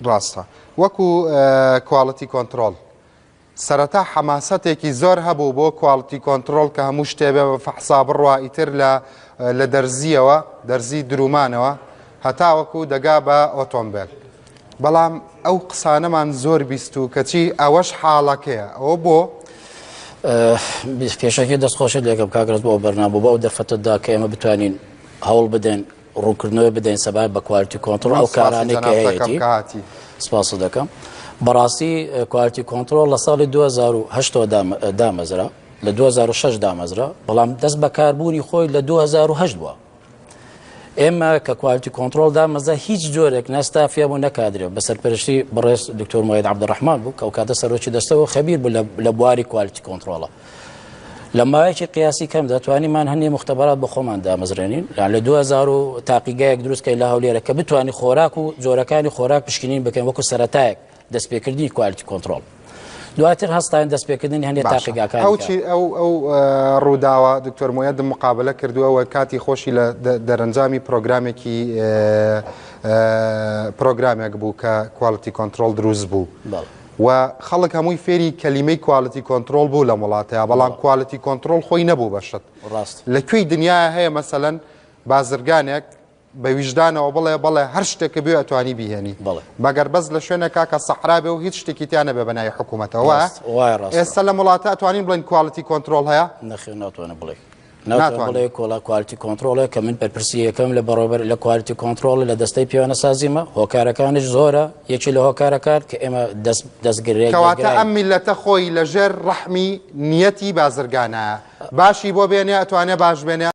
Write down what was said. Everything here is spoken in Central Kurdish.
ڕاستە وەکو quality control سەرەتا حەماسەتێکی زۆر هەبوو بۆ quality control کە هەموو شتێ بێ بە فەحسا بڕوا ئیتر لە لە دەرزیەوە دەرزی درومانەوە هەتاوەکو دەگا بە ئۆتۆمبێل بەڵام ئەو قسانەمان زۆر بیست و کەچی ئەوەش حاڵەکەیە ئەوە بۆ؟ پێشەکی دەستخۆشت لێکەم کاک ڕەز بۆ ئەو بەرنامە بۆ ئەو دەرفەتە دا کە ئێمە بتوانین هەوڵ بدەین ڕوونکردنەوە بدەین سەبارەت بە quality control ئەو کارانەی کە هەیەتی سپاست دەکەم بەڕاستی quality control لە ساڵی 2008 دامەزرا لە 2006 دامەزرا بەڵام دەست بەکاربوونی خۆی لە 2008 بووە ئێمە کە quality control دامەزرا هیچ جۆرێک نە ستافیا بوو نەکادرێ بە سەرپەرشتی بەڕێز دکتۆر موەیەد عەبدولڕەحمان بوو کە ئەو کاتە سەرۆکی دەستەوە خەبیر بوو لە بواری quality control ە لە ماوەیەکی قیاسی کەمدا توانیمان هەندێ مختبرات بۆ خۆمان دامەزرێنین یان لە 2000 و تاقیگایەک دروست کەین لە هەولێرە کە بتوانین خۆراک و جۆرەکانی خۆراک پشکنین بکەین وەکو سەرەتایەک دەستپێکردنی quality control دواتر هەستاین دەستپێکردنی هەندێک تاقیگاکان ئەو چی ئەو ئەو ڕووداوە دکتۆر موەیەدم مقابلە کردووە و کاتی خۆشی لە دەرەنجامی پرۆگرامێکی پرۆگرامێک بوو کە quality control دروست بوو. و خەڵک هەمووی فێری کەلیمەی quality control بوو لەم وڵاتەیا بەڵام quality control خۆی نەبوو بە شت لە کوێی دنیایا هەیە مەسەلەن بازرگانێک بە ویژدانەوە بڵێ بەڵێ هەر شتێک کە بوێ ئەتوانی بیهێنی مەگەر بەس لە شوێنێکا کە سەحرا بێ و هیچ شتێکی تیا نەبێ بە ناوی حکوومەتەوە ئێستا لەم وڵاتە ئەتوانین بڵێن quality control هەیە؟ نەخێر ناتوانم بڵێ. ناتوانم بڵێ کۆڵا quality control ە کە من بەرپرسی یەکەم لە بەڕێوەبەر لە quality control لە دەستەی پێوانەسازیمە هۆکارەکانیش زۆرە یەکی لە هۆکارەکان کە ئێمە دەست دەستگرێ کەواتە ئەم میلەتە خۆی لەژێر ڕەحمی نیەتی بازرگانایە باشی بۆ بێنێ ئەتوانێ باش بێنێ.